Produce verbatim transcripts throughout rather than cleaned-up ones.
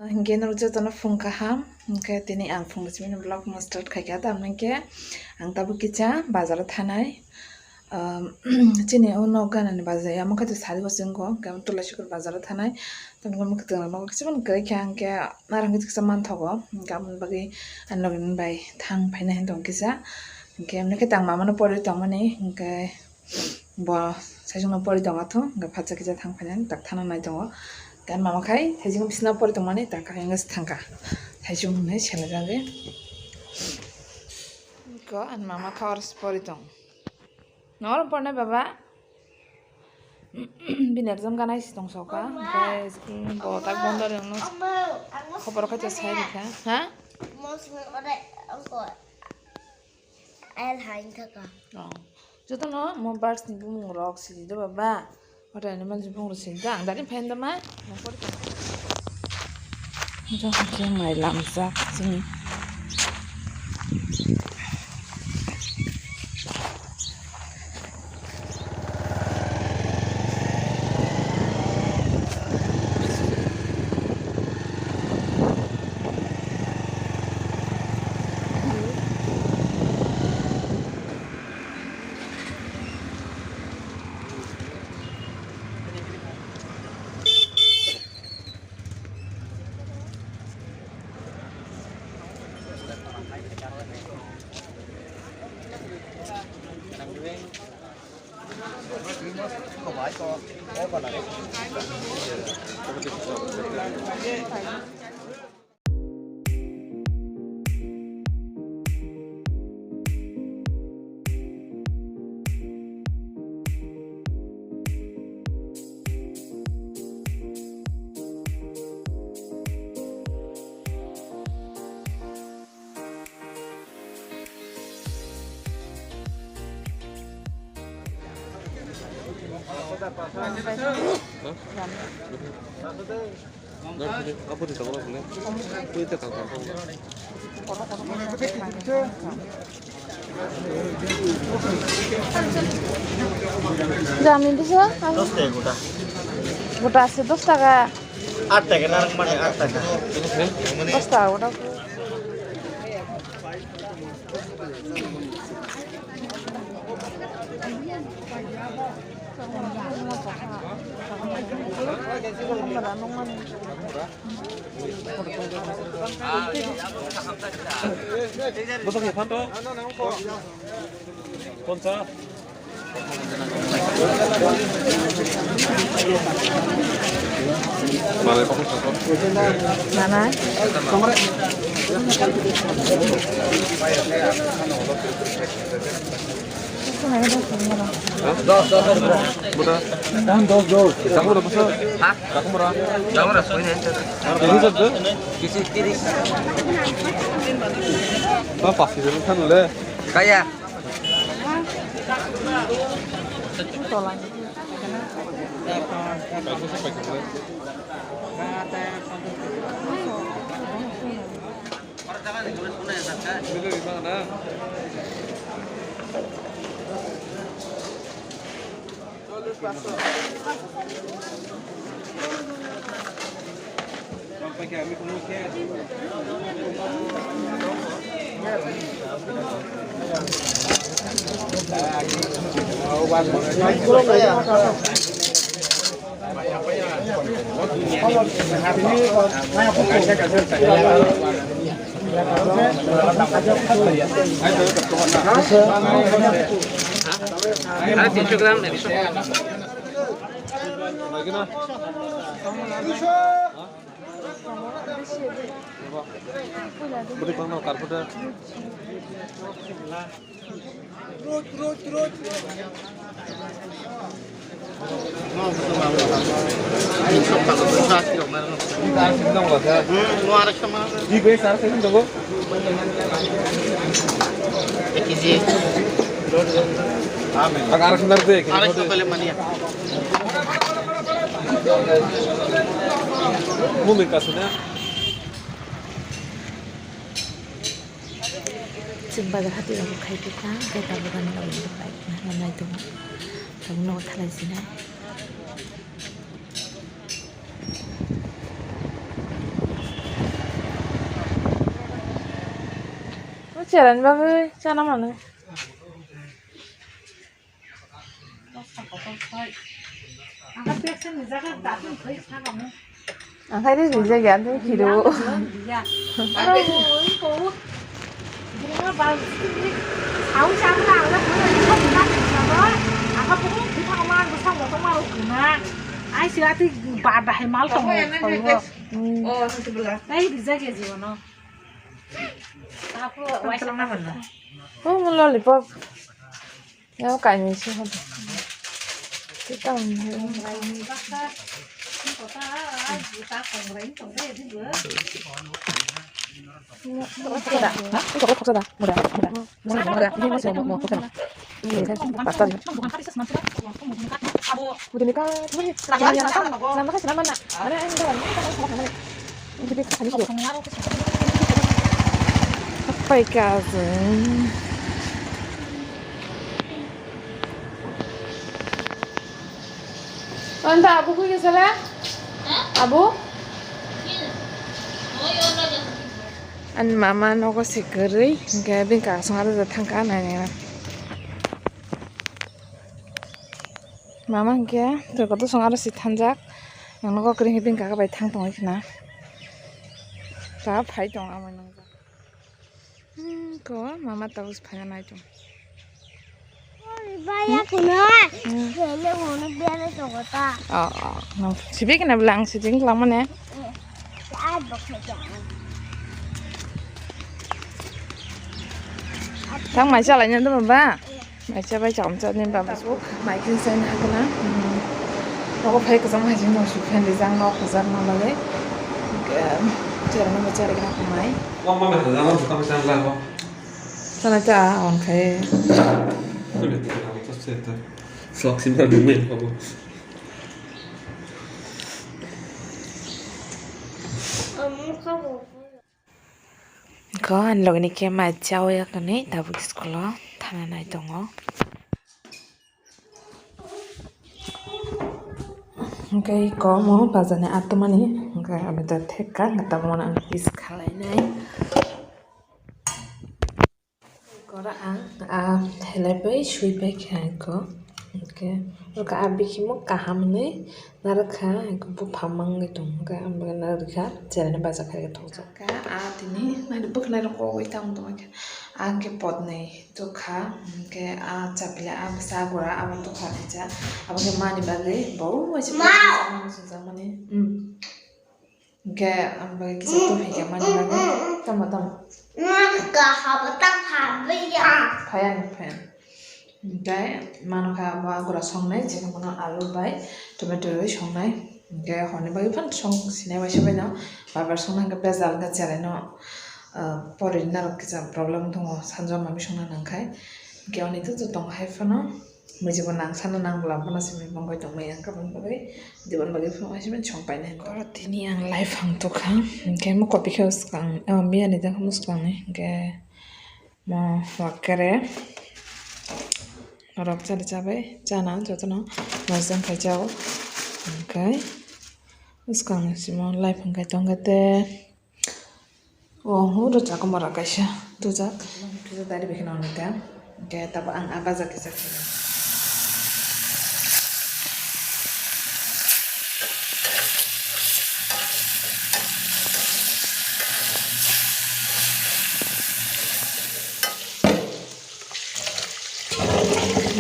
Hinkhe norok jotono phung kaham, hinkhe tini ang phung simi vlog mo start khaikha, tamni hinkhe ang tabuk kisa bazaro thanai. Um, chini o nok ganani bazar ya, mokhe to sari bo chwng kho, hinkhe tula sikur bazaro thanai. Tamni hinkhe mwkhwtwng rok no kisa phano kwrwi kha, hinkhe narang kisa kisa manthogo, hinkhe aboni bagwi ani logi bai thang phaina hin tong kisa. Hinkhe mokhe tang mama no pori tongmani, hinkhe bo saichung no pori tong athu, hinkhe phatsa kisa thang phaina tak thana nai tongo. Hinkhe mama khai saichung bisna pori tongmani, tak khai wngwi thangkha. Saichung hinwi selajagwi. Ko ani mama kha oro se pori tong. Noro pornai baba? Bini exam ganai si tong soka. Hinkhe school bo tak bondo rwngno khobor khaito sai rikha. Ha? Jotono mo birds ni bumung rok sidi do baba. Hotel ni manjui bumung rok sidi do. Ang dari phain do ma. Jokhe mai lamjak chini. Jami bisa? Dos taka gota. Gota se dos taka. Aat taka na, mane aat taka. Dos taka gota. Nana. Dos, dos. Jamu da basa. Ha? Jamu da. Jamu da soi ne. Ini sab de? Kisi tiris. Ba pasi de kan le. Kaya. Ada tiga gram dari sana. Budi kono karpet. Mumik kasuna. Chwng bazar hati rok khai kha, tei tabuk ani bagwi bike nai tongo, tabuk nogo thalai sinai. Cherani bagwi chana mano. Ang khai rijak ya, ang khai phiro. Ai si ati bada hai mal tong. Hmm. Ai rijak ya jibono. Oh, lollipop. Yo, kainwi se hodo. Kita. Paikha chwng. Anta abu khui khe sala? Abu? Ani mama nogo se kwrwi, hwnkhe bini kaka song aro thangkha nainai. Mama hwnkhe twi kotor song aro se thanjak. Ang nogo kwrwi hwnkhe bini kaka bai thang tongwi khna. Ta phai tong amai nang. Hmm, ko mama tabuk phai nai tong. Baya kuno. Hmm. Kene kuno bera tong ta. Oh, oh. Nang sibi kena bilang sijing lang mane. Ai bok khe. Tang mai chalai nang dong ba. Mai cha bai cham cha nin ba. Mai kin sai na kana. Nogo phai kwcham hai jing no su phen rijak no khajak ma bagwi. Chera no chera kena mai. Sana ta on khai. Sok sim ta dum me ko. Ko ani loge ni khe mai cha o ya kani tabuk school o thana nai tongo. Hwnkhe iko omo bazar ni atomani hwnkhe aboni theka hwnkhe tabukmano ang piece khalainai. Kora ang ah helaipai suipai kha iko hwnkhe iko ah bikhimo kaham hinwi narwkha iko buphang mangwi tong hwnkhe ang bagwi narwkha cheraino baja khaikhe thokjak. Kha ah tini naidi bwkhwnai rok kogwi tamo tongkha ang khe potnwi. Tukha, hwnkhe a chapila a bwsa gura abo tukha kisa. Abo khe mani bagwi bo waisa mani swngjak mani. Hmm. Hwnkhe ang bagwi kisa tuphikha mani bagwi. Tamo tamo. Phayani phayani. Hwnkhe manukha abo a gura songnai, chini bono alu bai tomato rwi songnai. Hwnkhe horni bagwi phano song sinai waisa baino. Bar bar songna hwnkhe bejal hwnkhe cheraino. Ah, pori narok kisa problem tongo, sanjoma bisongna nangkhai. Hwnkhe oni to tong hai phano, muijibo nang sana nang bwlam phano simi bongkhai tongmani ang kabang bagwi, dibon bagwi phano hai simi song painai. Oro tini ang life ang tukha, hwnkhe mo kopi khe swkang, oh, miyani jang muskang ni, hwnkhe mo wakere norok chari chabai chana jotono mojang khai chao, hwnkhe swkang ni simo life hwnkhe tongkhe te. O huro chakomora kaisa tujak. Kisa dari bikhe nang nita. Hwnkhe tabo ang a baja kisa khe.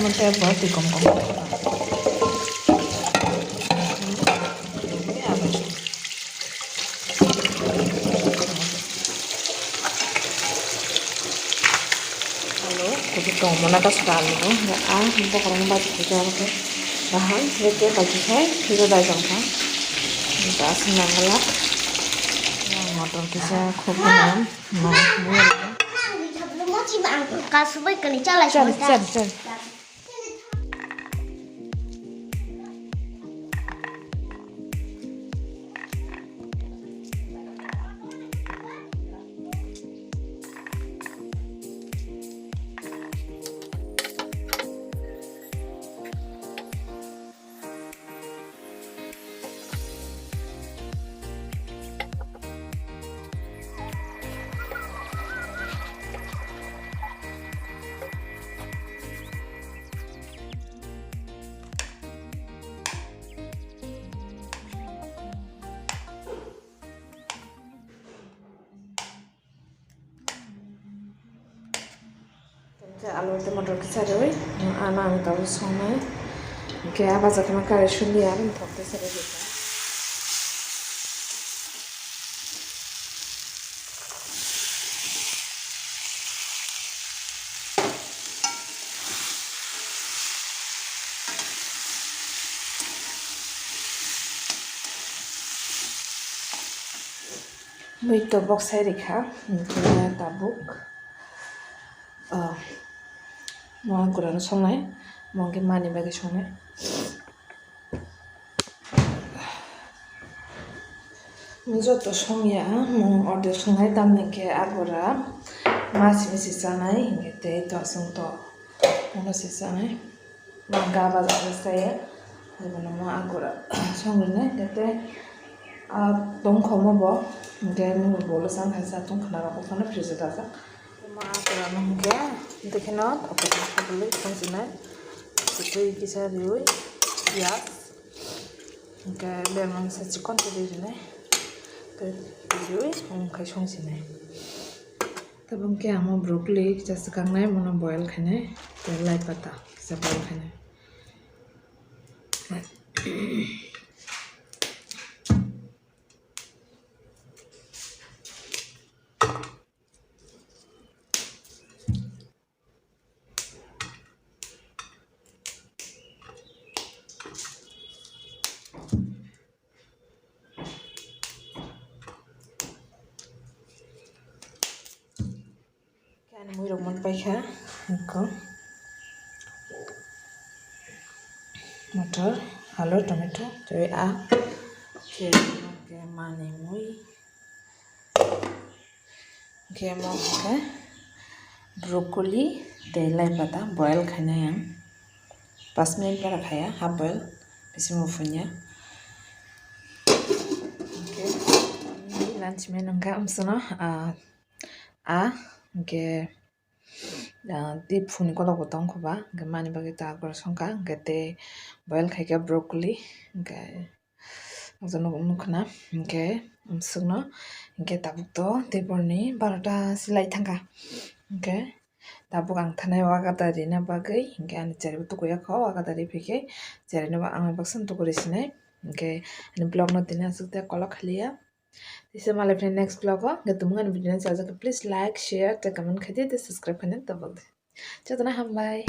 Mate bo twi kom kom. Alo, kudu tong mona ta saka alo, a bokorong ba kudu aro ke bahai, reke kaji khai, kisa dai jang kha, ta sinangala, motor kisa khobonam. Chal, chal, chal. Alu tei motor kisa riwi, ano ang tabuk songnai. Hwnkhe a baja kheno karai suli, aro thok tei sari rwkha. Mui to boksai rikha, hwnkhe tabuk, ah, mo gurano songnai, mo hwnkhe mani bagwi songnai. Joto songya, mung order songnai, tamni khe agora ma simi se chanai, hingke tei to chwng to uno se chanai. Ma ga ba jaga saya, jebono ma agora songrinai, hingke tei a tongkhomo bo, hingke nini bolo chang hai sa tong khna rok phano fridge o dajak. Ma agora no hingke, hingke kheno, songsinai, twi kisa riui, piyaj. Hingke berma masa chikon twi rinai. Tei twi riui, omo khai songsinai. Tabuk khe ang o broccoli kisa swkangnai, bono boil khainai. Tei lai pata kisa boil khainai. Ani mui rok mon paikha, eko motor, alu, tomato, tei a, khe mani mui. Hingke omo hingke broccoli tei lai pata boil khainai ang. Pas minute bara khaya, half boil, bisingo phunya. Hingke lunch menu hingke amsono, ah, ah, hingke, ah, tei phuni kolok bo tongkha ba, hingke mani bagwi ta agora songkha, hingke tei boil khaikha broccoli, hingke. Ang nukha na, hingke, amswkno, hingke tabuk to tei borni barota se lai thangkha. Hingke tabuk ang thanai wagatari na bagwi, hingke ani charibo tukuya kho, wagatari phikhe, charino ang baksa tuku risinai. Hingke ani vlog no tini aswk te kolok khaliya. Tisa malai phai next vlog o, hingke tumung ani video no chajak, please like, share, tei comment khaidi, tei subscribe khaina tabuk di. Jotono hambai.